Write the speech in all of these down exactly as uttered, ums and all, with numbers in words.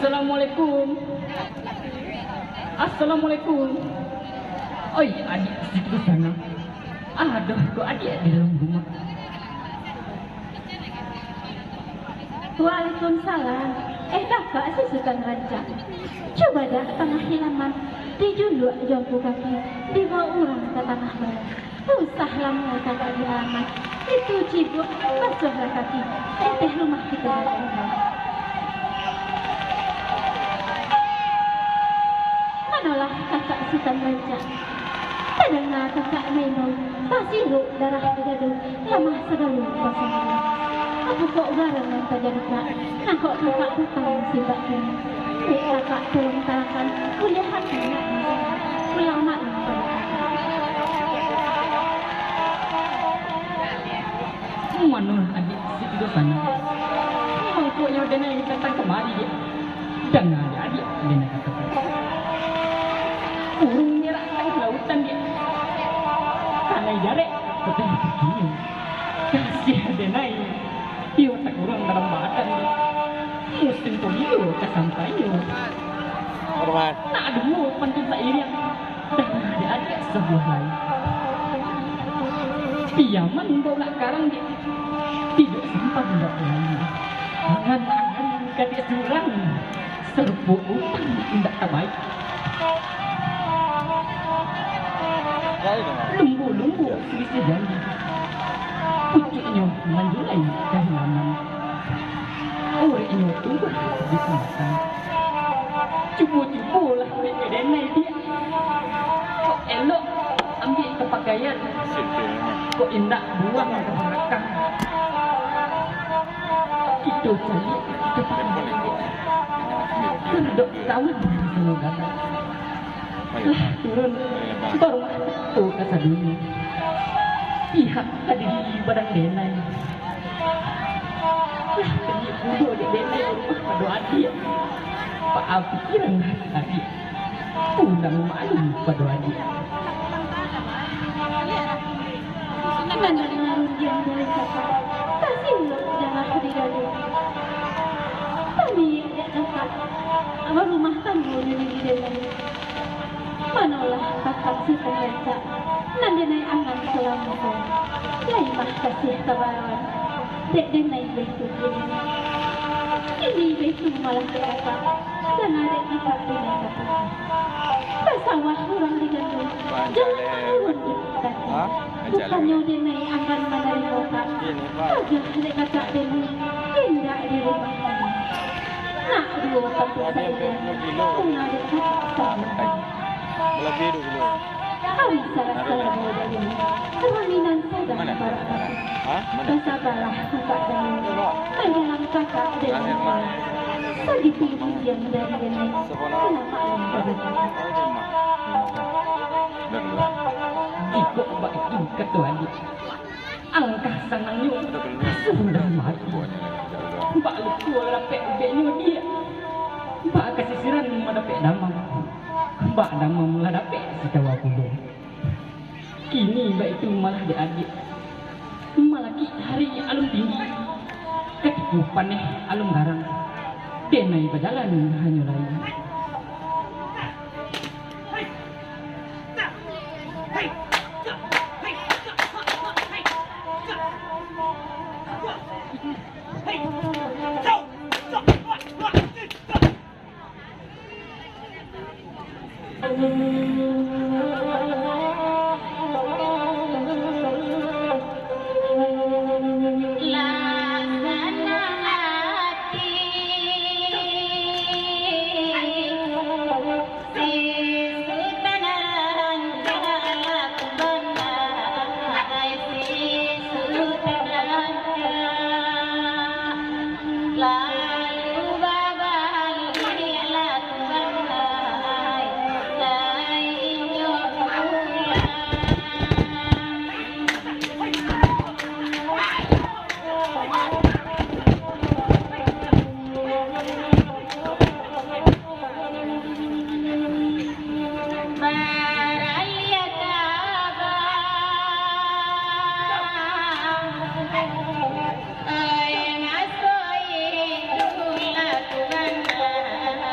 Assalamualaikum. Assalamualaikum. Oi, adiak situ sana. Aduh, kok adiak di dalam rumah? Waalaikumsalam. Eh, kakak si Sutan Rancak. Cubo dah tangah hilaman, dijuluak jo angku kaki, dibaok urang ka tangah bawah. Usah lamo tagak di alaman. Itu cibuak, basuahlah kaki. Teteh rumah kito baru. Manolah kakak Sutan Rancak. Tadanga kakak maimbau, tasiruak darah bagaduah, lamah sagalo basamalah. Apo kok garang nan tajadi, Kak? Nah, kok kakak datang simbak kini? Dek kakak tolong tarangkan, buliah hati nak masalah, pulang maklum pado kakak. Manolah adiak si Ido sana. Mangkonyo denai datang kamari, Diak. Danga dek adiak, denai katokan. Burung merak tangah lautan, Diak. Kanai jarek, putih kakinyo. Kasiah denai. Iyo takurang dalam badan. Musim polio ka sampai yo. Hormat. Nak duo pantun sairiang. Danga dek adiak sabuah lai. Piaman baulak karang, Diak. Tidok sampan indak lai. Angan-angan ka Diak surang. Sarupo utang indak tabaik. Lumbu-lumbu silisiah janji. Pucuaknyo manjulai ka hilaman. Ureknyo tumbuah di kumasan. Cubo-cubolah dek denai, Diak. Kok elok ambiak ka pakaian, kok indak buang ka balakang. Kito caliak ka pakaian. Kardok kawan di Solo Gadang. Lah turun, barulah tu ka sadonyo. Pihak ka diri badan denai. Lah tengik pulo dek denai rumah pado adiak. Baa pikiran hati adiak. Pulang maklum pado adiak. Mandanga rundiang dari kakak, tasilok darah di dado. Taniak dek kakak, barumah tanggo nyo di denai. Manolah kakak Sutan Rancak, nan denai angan salamo ko. Lai mah kasiah ka barawan, dek denai baitu kini. Kini baitu malah dek kakak, danga dek kakak denai katokan. Basawah urang diganduang, jalan manurun di kaki. Bukannyo denai angan manarimo kak, tagah dek kakak denai, indak di rumah kami. Nak duo pantun sairiang, bunga dek kakak sabuah lai. Ari sarasa lamo dayuang, raminan sadang barak-barak. Basabarlah kakak dayuang, manjalang kakak denai. Sagitu rundiang dari denai, pulang maklum pado kakak. Jikok baitu kato adiak, alangkah sanangnyo kasuruh dari mati. Bak luko lah dapek ubeknyo, Diak. Bak kasisiran madapek damam. Bak damam lah dapek sitawa pulo. Kini baitu malah dek adiak. Malakik hari alun tinggi, katiko paneh alun garang, denai bajalan hanyo lai. Lalu babaliaklah tu bandai, lai inyo pulang. Baraliak abang. Ai, maso itulah tu bandai,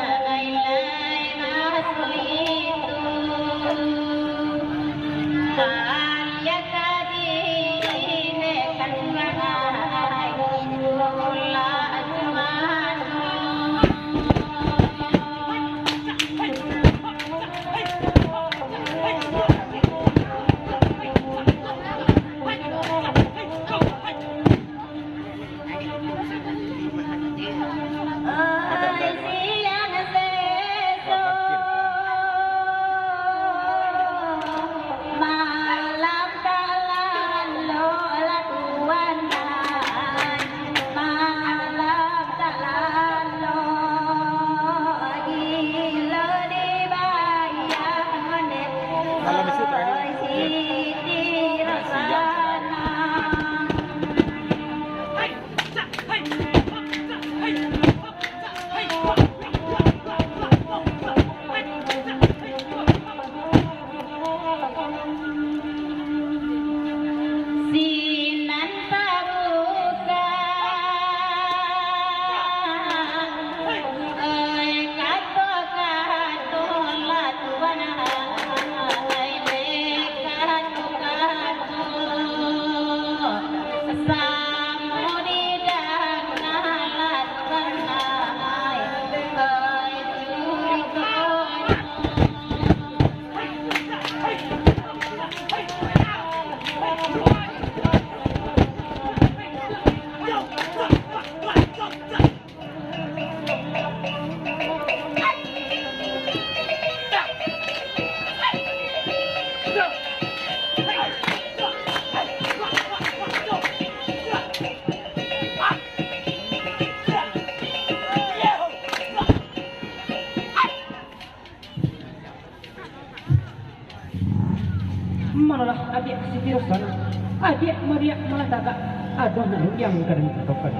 Adiak mariak malah tagak, adoh nak rundiang ka den katokan.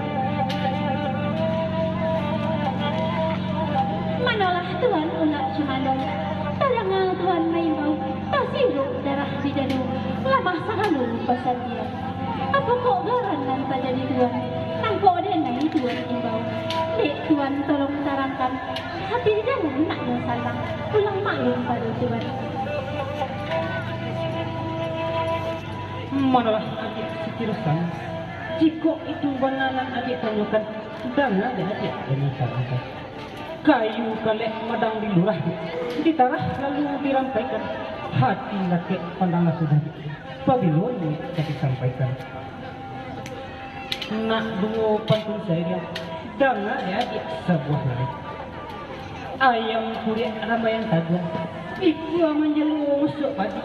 Manolah Tuan Ulak Cumandang, tadanga Tuan maimbau, tasiruak darah di dado, lamah salalu basatian. Apo kok garan nan tajadi Tuan, nangkok denai Tuan imbau. Dek Tuan tolong tarangkan, hati di dalam nak nan sanang, pulang maklum pado Tuan. Manolah adiak Siti Rosan, jikok itu bana nan adiak tanyokan, danga dek adiak den tarangkan. Kayu kalek madang di lurah, ditarah lalu dirampaikan. Hati lakek pandanglah sudah, pabilo ni ka disampaikan. Nak duo pantun sairiang, danga dek adiak sabuah lai. Ayam kuriak rambaian taguang, ikua manjalo masuak padi.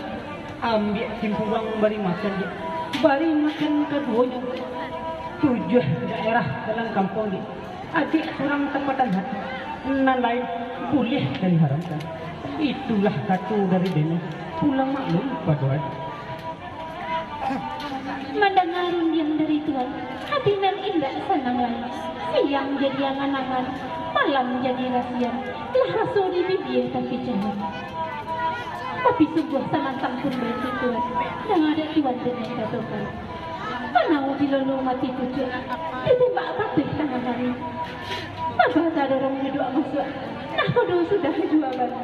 Ambiak timpuang bari makan, Diak, bari makan kaduonyo. Tujuah daerah dalam kampuang, Diak, adiak surang tapatan hati, nan lain buliah ka diharamkan. Itulah kato dari denai, pulang maklum pado adiak. Mandanga rundiang dari Tuan, hati nan indak sanang lai. Siang jadi angan-angan, malam jadi rasian, lah raso di bibia tapicahan. Tapi sungguah samantang pun baitu Tuan, danga dek Tuan denai katokan. Panau dilolo mati pucuak, ditembak patuih tangah ari. Abah tadorong duduak masuak, nah kodo sudah jua bana.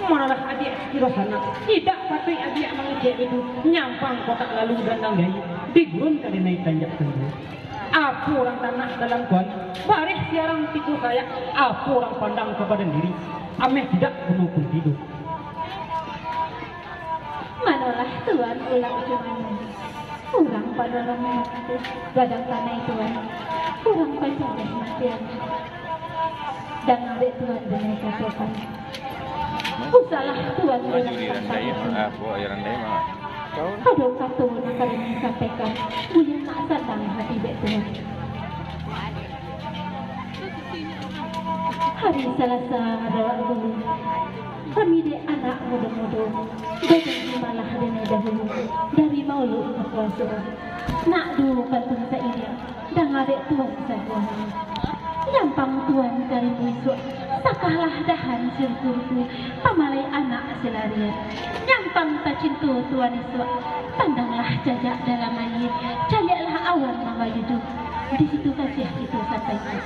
Manolah adiak Siti Rosan, indak patuik adiak mangecek itu, nyampang kotak lalu dandang jahit, di gurun ka denai tanjak tanduo. Apo urang tanak dalam kuali, bareh siarang tigo sayak, apo urang pandang ka badan diri, ameh tidak kuno pun tido. Manolah Tuan Ulak Cumandang, urang pado rami mati, gadang tanai Tuan, urang pancah deh mati. Danga dek Tuan denai katokan. Usahlah Tuan Maju di urang randai, pancah ah, deh. Buat di randai mah. Ado kato nan ka den sampaikan, buliah nak sanang hati dek Tuan. Hari Salasa rawak gulu, rami dek anak mudo-mudo, gadang di malah denai dahulu, dari maulud ka puaso. Nak duo pantun sairiang, danga dek Tuan sabuah lai. Nyampang Tuan ka rimbo isuak, sakahlah dahan siruku-ruku, pamalai anak silarian. Nyampang tacinto Tuan isuak, pandanglah cacak dalam aia, caliaklah awan mambayudu. Di situ kasiah kito sampaikan.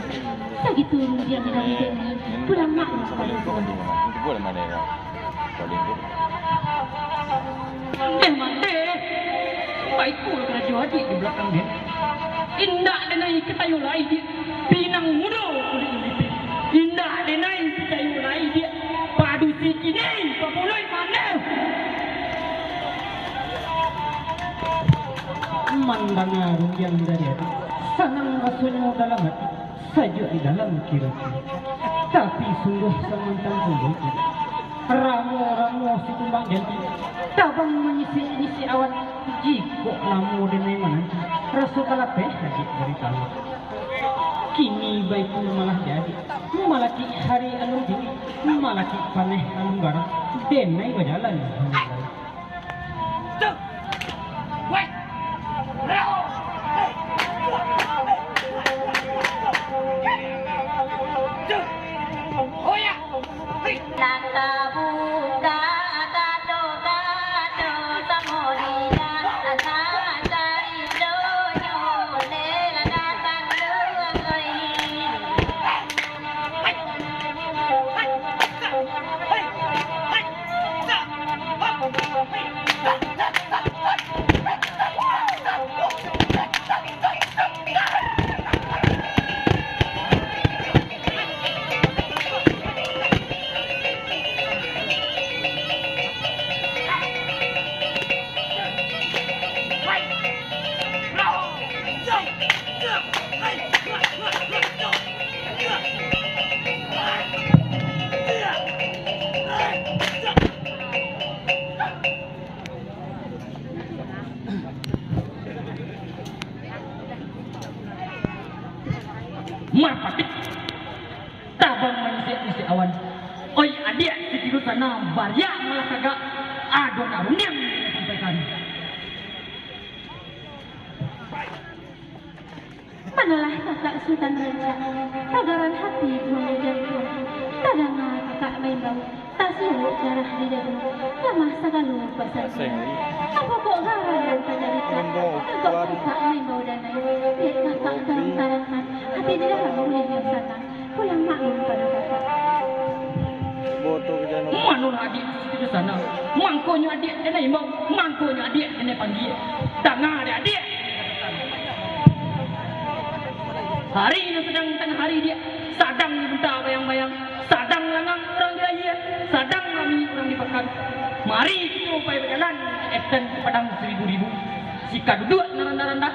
Sagitu rundiang dari denai, pulang maklum pado Tuan. Eh, mati! Baiklah karajo adiak di balakang den. Indak denai katayo lai, Diak. Pinang mudo kulik lipik. Indak denai picayo lai, Diak. Padusi kini, papuloi mandi. Mandanga rundiang dari adiak, sanang rasonyo dalam ati, sajuak di dalam kiro-kiro. Tapi sungguah samantang pun baitu, ramo-ramo si kumbang janti, tabang manyisik-nyisik awan, jikok lamo denai mananti, raso ka lapeh adiak dari tangah. Kini baitu malah jadi, malakik hari alun dingin, malakik paneh alun garang, denai bajalan. Nan tabuka kato-kato samo dina, asa carito nyo lelah datang duo kali. Marpatik, tabang manyisik-nyisik awan. Oi adiak, di tigo sana bariak malah tagak, ado nak rundiang sampaikan. Alah kakak Sutan Rancak, tagaran hati buang jantuang, tadanga kakak maimbau, tasiruak darah di dado, lamah sagalo pasan. Apo kok garan nan tajadi, Kak? Angkau kakak maimbau danai, dek kakak tolong tarangkan, hati di dalam buliah nan sanang, pulang maklum pado kakak. Manolah adiak di situ di sana, mangkonyo adiak denai imbau, mangkonyo adiak denai panggia. Danga dek adiak. Hari nan sadang tangah hari diak, sadang di buta bayang-bayang, sadang langang urang di layie, sadang rami urang di pakan. Mari kito pai bajalan, etan di padang saribu-ribu. Sika duduak nan randah-randah,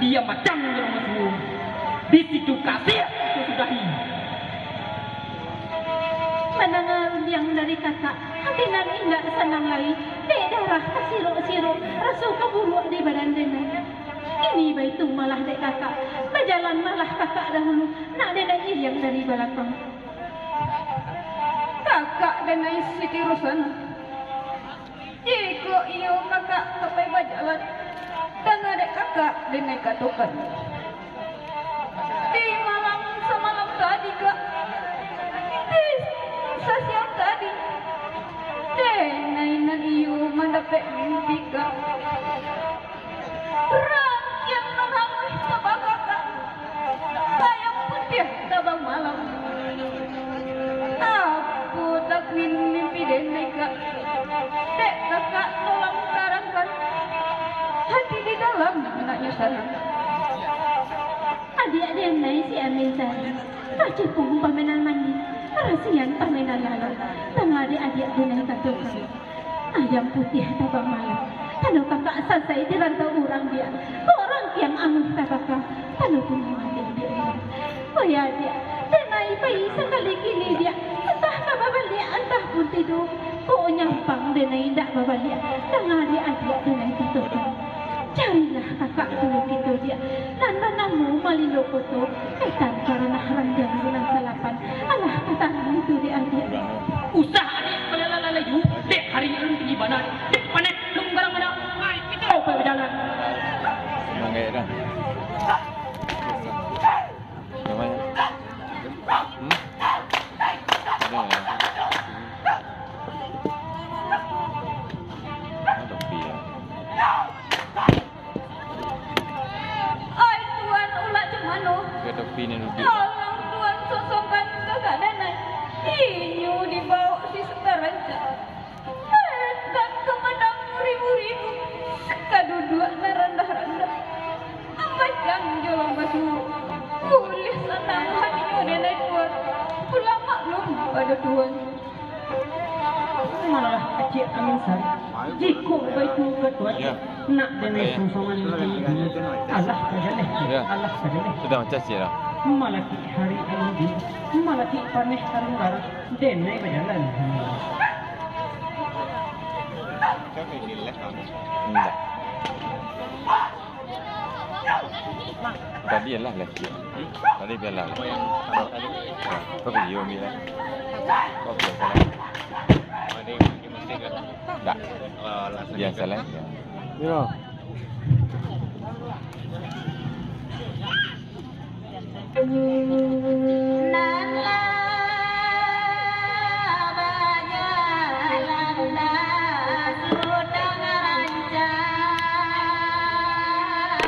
diam macam urang basuo. Di situ kasiak kito sudahi. Mandanga rundiang dari kakak, hati nan indak sanang lai, dek darah tasirok-sirok, raso kaburuak di badan denai. Kini baitu malah dek kakak, bajalan malah kakak dahulu, nak denai iriang dari balakang. Kakak denai Siti Rusana. Jikok iyo kakak ka pai bajalan, danga dek kakak denai katokan. Di malam samalam tadi, Kak, di sasiang tadi, denai nan iyo mandapek mimpi, Kak. Rantiang nan hanguih tabakak, Kak. Ayam putiah tabang malam. Apo takuik mimpi denai, Kak? Dek kakak tolong tarangkan. Hati di dalam naknyo sanang. Adiak denai si Amin Sari, kacupung pamenan manih, rasian pamenan lalau, tangah dek adiak denai katokan. Ayam putiah tabang malam, tando kakak sasai di rantau urang diak, kok rantiang hanguih tabakak, tando punyo mati dek urang. Wai adiak, denai pai sakali kini diak, antah ka babaliak, antah pun tido, kok nyampang denai indak babaliak, danga dek adiak denai katokan. Carilah kakak dulu kito diak, nan banamo Malilo Koto, etan ka ranah ranjang bulan salapan, alah ka tarang itu dek adiak. Usah adiak balalai-lalai ju, dek hari alun tinggi bana, dek paneh alun garang bana, mari kito pai bajalan. Senang gaya dah. Yang mana? Hmm? Ada ya? Ada pi ya? Ai Tuan, ulak cam mano? Gak ada pi ni, Rubi. Tolong Tuan sosongkan kakak denai. Inyo dibawa si Sutan Rancak. Etan ka padang baribu-ribu, ka duduak nan randah-randah. Ambacang jolong basuo. Buliah sanang hatinyo denai Tuan. Pulang maklum pado Tuan. Malah kecek Amin Sari. Jikok baitu ka Tuan, nak denai sosongan di dunia. Alah ka jaleh, alah ka jaleh. Sudah macam cik lah. Malakik hari alun tinggi, malakik paneh alun garang, denai bajalan. Indak. Tadi lah lagi. Tadi biarlah. Kau video ambil lah. Kau biasa lah. Indak. Biasa lah. Yo. Nan lah bajalan dah Sutan Rancak,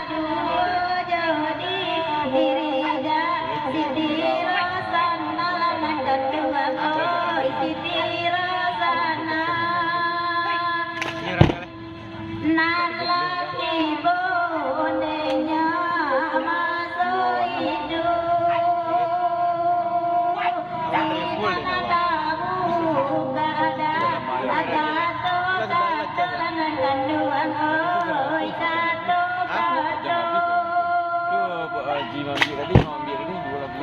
duo jo diri dah Siti Rosana, lah nan kaduo, oi, Siti Rosana. Nan lah tibo nyo maso iduik, di nan tabuka dah kato-kato nan kanduang, oi, kato-kato. Tu, Pak Haji maambiak tadi, maambiak tadi, duo lagu.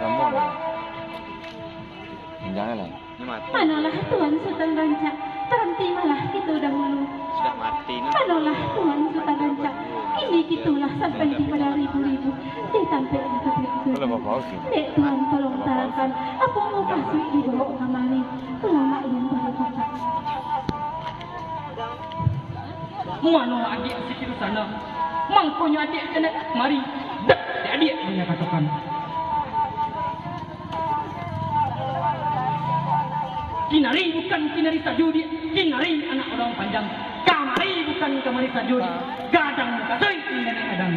Lamo lah. Janganlah. Manolah Tuan Sutan Rancak, baranti malah kito dahulu. Sudah mati, nah. Manolah Tuan Sutan Rancak, kini kito lah sampai di padang baribu-ribu, di tampek nan katigo. Kalau bapak haus, ya. Dek Tuan tolong tarangkan, apo mukasuik dibaok kamari? Pulang maklum pado kakak. Mano adiak Siti Dusanak? Mangkonyo adiak ka kamari, dak adiak nan katokan. Kinari bukan kinari sajo, Diak. Kinari anak urang panjang. Kamari bukan kamari sajo, Diak. Gadang mukasuik indak gadang.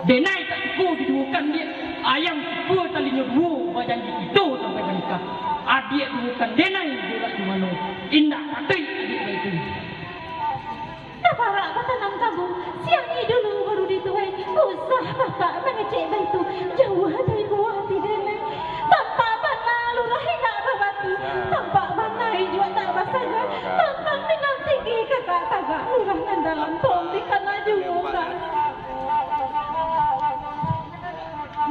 Denai tak suko diduokan, Diak. Ayam suko talinyo duo, bajanji kito sampai banikah. Adiak duokan denai jo Ulak Jumano. Indak patuik adiak baitu. Taparak batanam tabu, siang ni dulu baru dituai. Usah kakak mangecek baitu, jauah dari buah hati denai. Tampak bana lurah indak babatu, tampak bana ijuak tak basaga. Tantang pinang tinggi kakak tagak, lurah nan dalam tolong dikana juo, Kak.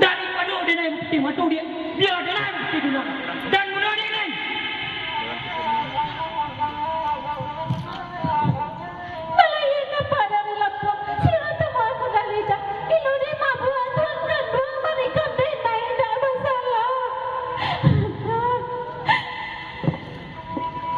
Daripado denai bukti mato, Diak, bia denai bukti dunia. Dan mudo denai. Malahia kapak dari lampuang, siang tamuah mudah lidah. Ilo di mabuak tuan kanduang, manikam denai indak basalah.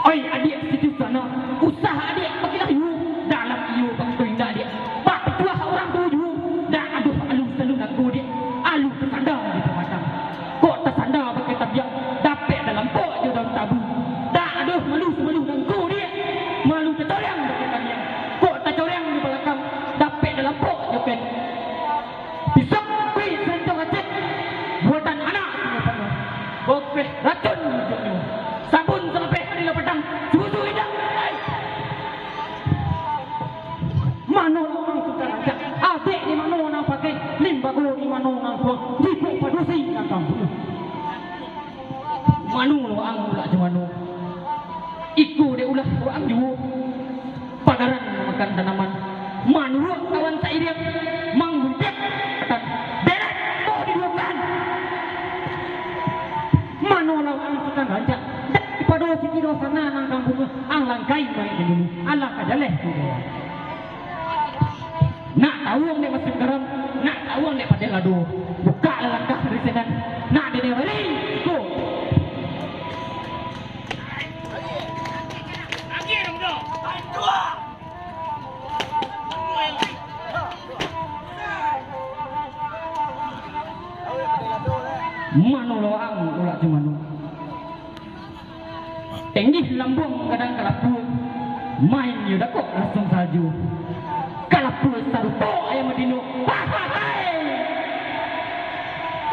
Oi, adiak Siti Dusanak, usah adiak bakilah iyo, dalam iyo bak tu indak adiak. Bak pituah urang tu juo, dak adoh alun salu nangko, Diak. Alun tasanda di pamatang. Kok tasanda pakai tabiak, dapek dalam pok jo daun tabu. Dak adoh malu samalu nangko, Diak. Malu tacoreang pakai taniang. Kok tacoreang di balakang, dapek dalam pok jo pen. Pisang kuih sancang racik, buatan anak Sungai Panuah. Bokeh racun wujudnyo. Sabun salapeh di lapatang, susu indak. Mano urang tu tarancak? Abek di mano nan pakai? Limbago di mano nan kuang? Jikok padusi nan kampuang. Mano lo ang Ulak Jumano? Iko dek ulah waang juo. Pagaran makan tanaman. Manuruik kawan sairiang, mangguntiang batang. Deret, toh diduokan. Mano lah waang sutan rancak? Daripado Siti Dusanak nan kampuang, ang langkai main dulu. Alah ka jaleh tu. Nak tahu ang dek masuak garam, nak tahu ang dek padeh lado. Bukaklah langkah dari sinan. Nak dek bali, go. Mano lo ang Ulak Jumano? Tenggih lambuang gadang kalapua, main yo dakok lasuang salju. Kalapua sarupo ayam badino, hahaha.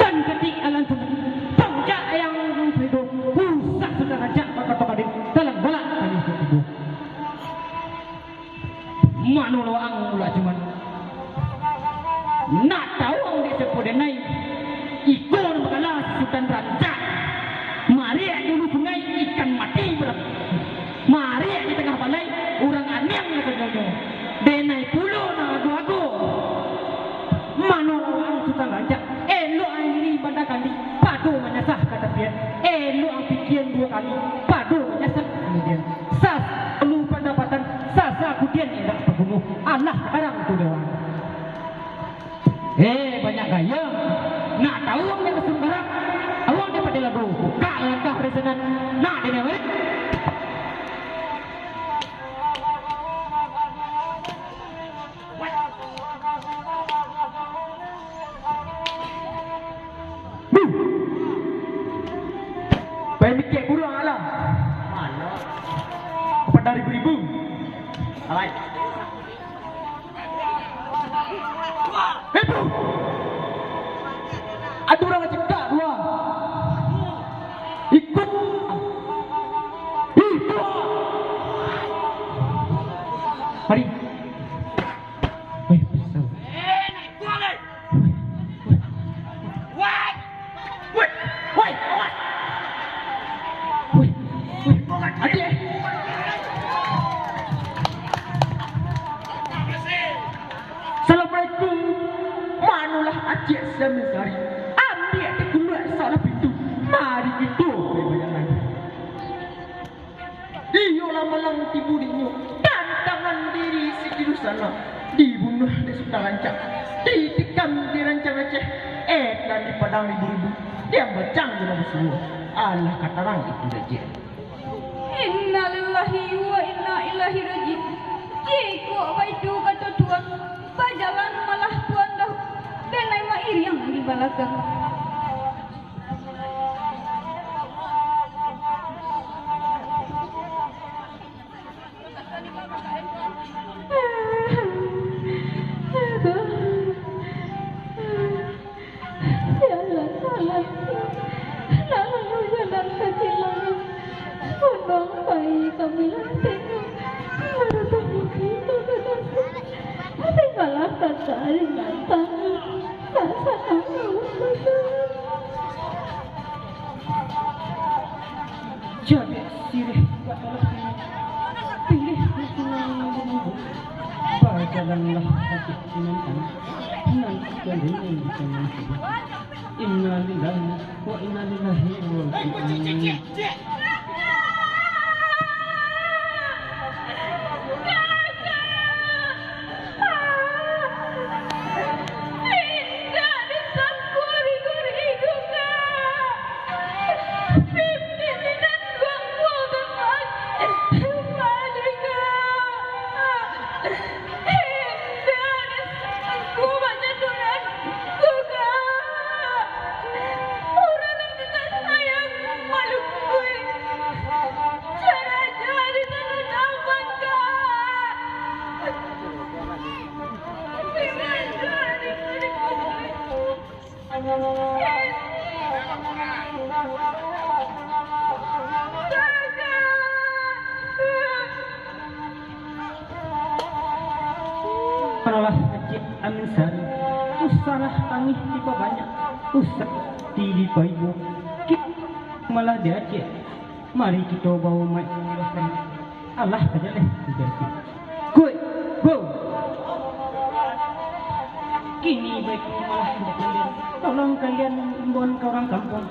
Tan katik alan sungai, tongcak ayam salido, usah sudah rajak bakato kadin, dalam balak tadi tibo. Mano lo ang Ulak Jumano? Nak tahu ang dek siapo denai? Iko nan bagala Sutan Rancak. Mariak di ulu sungai, ikan mati barapo. Mariak di tangah balai, urang aniang rasonyo. Denai pulo nan ago-ago. Mano lo ang Sutan Rancak? Elok ang iri banda kali, pado manyasah ka tapian. Elok ang pikian duo kali, pado manyasah ka kamudian. Sas lu pandapatan, sasa kudian indak tabunuah. Alah, barang tu doang. Eh, banyak gaya. Nak tahu ang dek Rasul Barak? Awak dek Padeh Lado. Bukak langkah dari sinan. Nak dek ni, weh? Pai mikek buruang alah. Apo dari beribu? Alai. Itu. Ado urang cekak dua. Ikut. Ikut. Mari. Weh, pisau. Weh, weh. Weh, weh, awas. Weh, weh, adik. Assalamualaikum. Manolah Aceh Samisari. Ambiak dikuluak salah pintu. Mari kito babayangan. Iyolah malang tibo dinyo, tantangan diri si Idus sanak, dibunuah dek Sutan Rancak, ditikam di Rancak Aceh, etan di Padang Ribu-ribu, diambacang di Batu Suwo. Alah ka tarang itu dek. Innalillahi wa inna Ilahi Roji, jikok baitu kato Tuan, bajalan malah Tuan dahulu, den lai mairiang di balakang. Sialan-alan, nak lalu jalan ka Cilangan. Unduang pai kami lah tengok, baru tamu kito ka dapek. Tinggalah kata di mata, tak sanang. Jadi sirih, pilih. Bajalanlah sakik pinantang, nan kalian di tangan. Innalillahi wa inna ilaihi raji'un. Panalah Acik Amin Sari, usahlah tangih dipabanyak, usah ti dipaibo, kik malah di Acik. Mari kito bawo mai. Alah, ka jaleh, ujar tu. Kuik, go! Kini baitu malah indak kalian. Tolong kalian imbauan ka urang kampuang.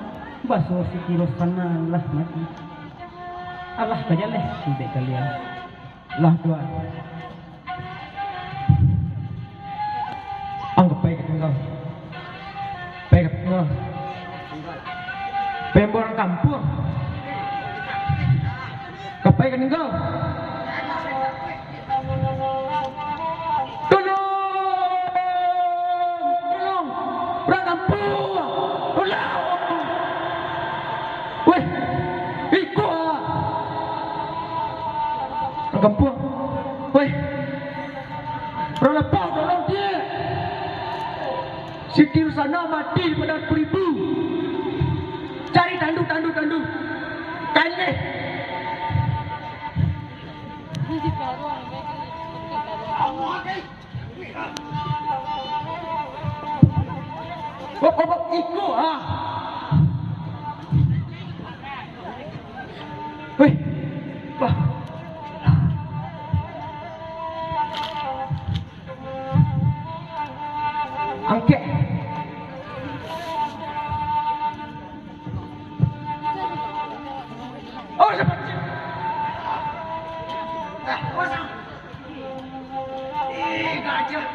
Baso si Kiro Sana lah mati. Alah, ka jaleh, indak kalian. Lah, Tuan. Ang ka pai ka tingga. Pai ka tingga. Pai imbau urang kampuang. Ka pai ka tingga. Tolong! Tolong! Urang kampuang! Tolong! Weh! Iko ah! Urang kampuang! Weh! Urang lapau, tolong, ciek! Si Kiro Sana mati di Padang Seribu. Cari tandu, tandu, tandu. Kain leh. Hop, hop, hop, iko ah. Weh. Wah. Angkek. Oh, siapa? Eh, gajah.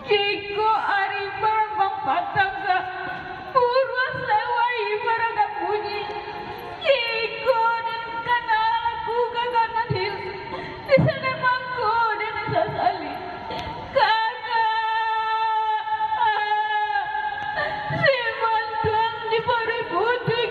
Jikok ari barambang patang ka, buruak sawai baragak bunyi. Jikok den kana laku ka kanan hilus, di sinan mangko den sasali. Kakak, si Mantuang di paruik putuih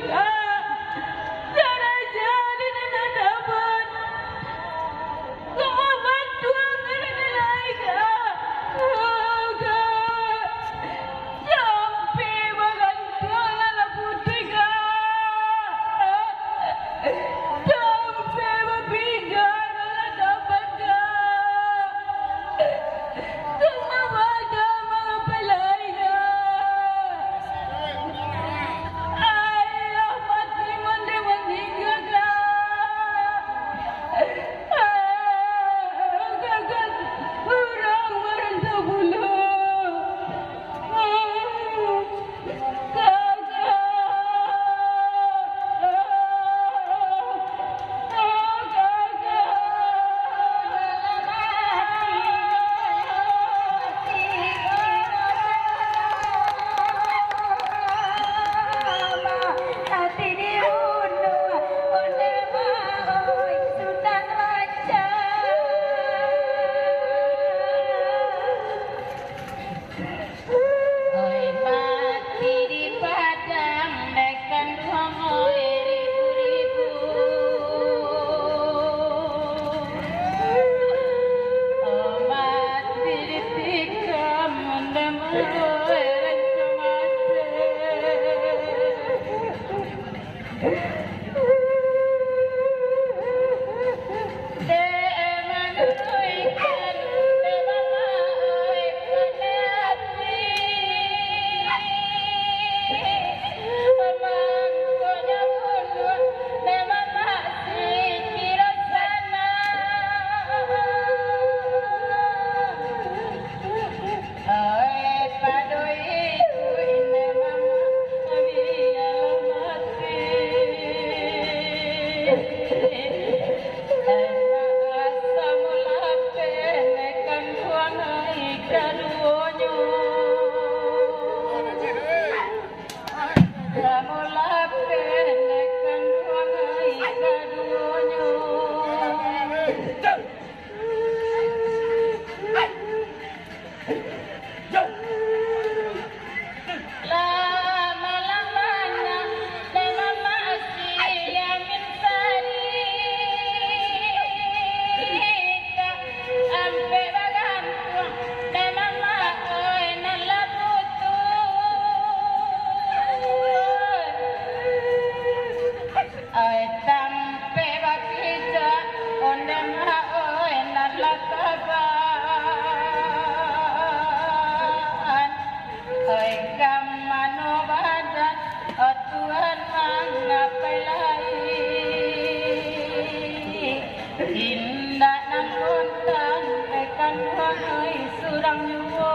Indak nan lontan, eh, kanduang ai surang juo.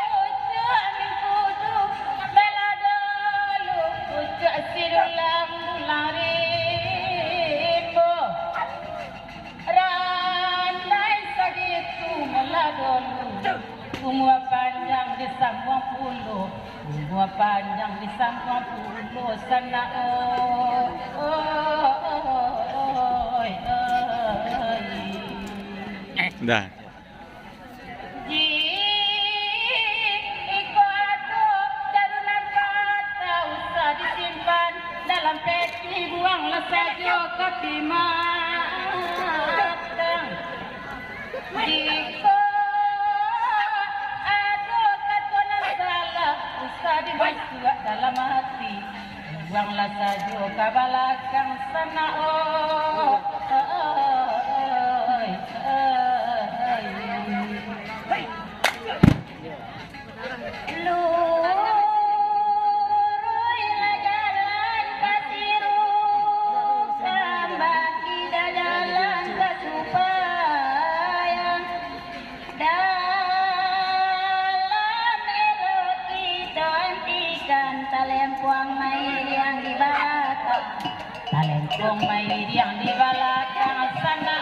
Pucuk mingkudu baladolu, pucuk sidulang bulang rimbo. Randai sagitu maladolu, umua panjang disambuang pulo, umua panjang disambuang pulo, sanak, oi, oi, oi. Dah. Jiko ado cadunan kata usah disimpan dalam peti, buanglah sajo ka pimatang. Jiko ado kato nan salah, usah dimasuak dalam ati. Buanglah sajo ka balakang, sanak, oi, oi, oi. Luruihlah jalan ka Sirukan, bakidah jalan ka Supayang. Dalam elok kito antikan, talempuang mairiang di balakang, talempuang mairiang di balakang, sanak.